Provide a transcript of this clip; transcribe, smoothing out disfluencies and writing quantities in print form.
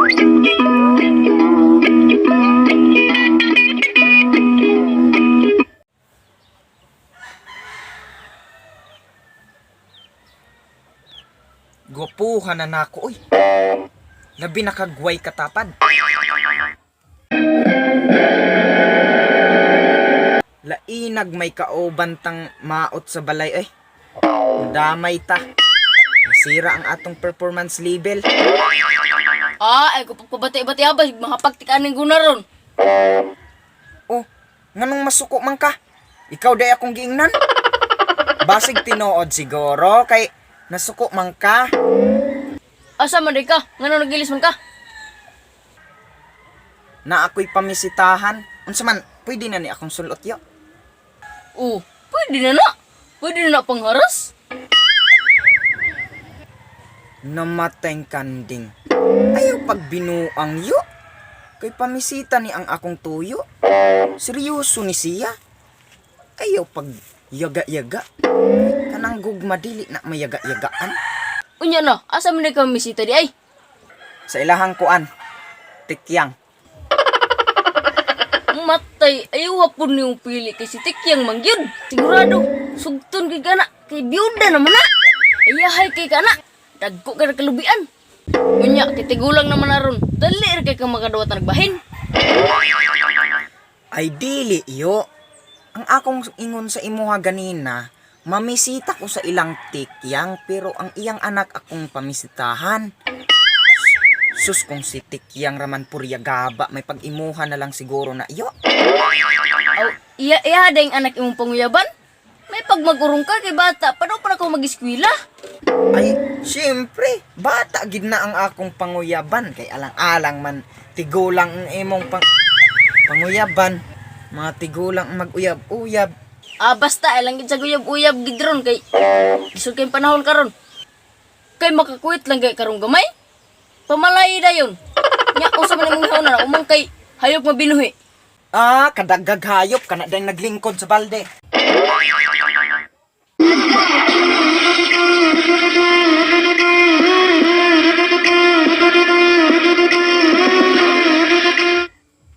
Gwapuhan na nako, oy. Labi nakagway katapad. Lainag may kauban tang maot sa balay, ay. Damay ta. Nasira ang atong performance label. Ah, ay ko pagpabati-bati habas, mahapagtik aning gunaron. Oh, nganong masuko man ka? Ikaw day akong giingnan? Basig tinuod siguro kay nasuko man ka. Asa man day ka? Ngano nagilis man ka? Na ako'y pamisitahan. Unsa man, pwede na ni akong sulot yo. Oh, pwede na na. Pwede na na pangharas. Namatay kanding. Ayaw pagbinuang yo. Kay pamisita ni ang akong tuyo. Seryoso ni siya. Ayaw pag yaga-yaga. Kanang gugma dili na mayaga-yagaan. Unya na, asa man day ka misita di ay? Sa ilahang kuan, tikyang. Matay, ayaw hapon niyong pili kay si Tikyang mangyud. Sigurado, sugton kay kana, kay biyuda naman na. Ayahay kay kana, dagko kay kalubian. Unya, kay tigulang naman aron, dali ra kay ka makaduwat na nagbahin. Ay dili yo. Ang akong ingon sa imuha ganina, mamisita ko sa ilang tikyang pero ang iyang anak akong pamisitahan. Sus kung si tikyang raman purya gaba, may pag-imuha na lang siguro na iyo. Aw, iya iya dayng anak imong panguyaban. May pagmagurong ka kay bata, paano pa na ko mag-eskwela? Ay, siyempre, bata gid na ang akong panguyaban kay alang-alang man tigulang ang imong panguyaban. Mga tigulang ang mag-uyab-uyab. Ah, basta ay lang gid sa guyab-uyab gid ron kay lisod kay panahon karon. Kay makakuwit lang kay karong gamay. Pamalay dayon. Nya unsa man imong hiuna na umang kay hayop mabinuhi. Ah, kadagag hayop kana dayng naglingkod sa balde.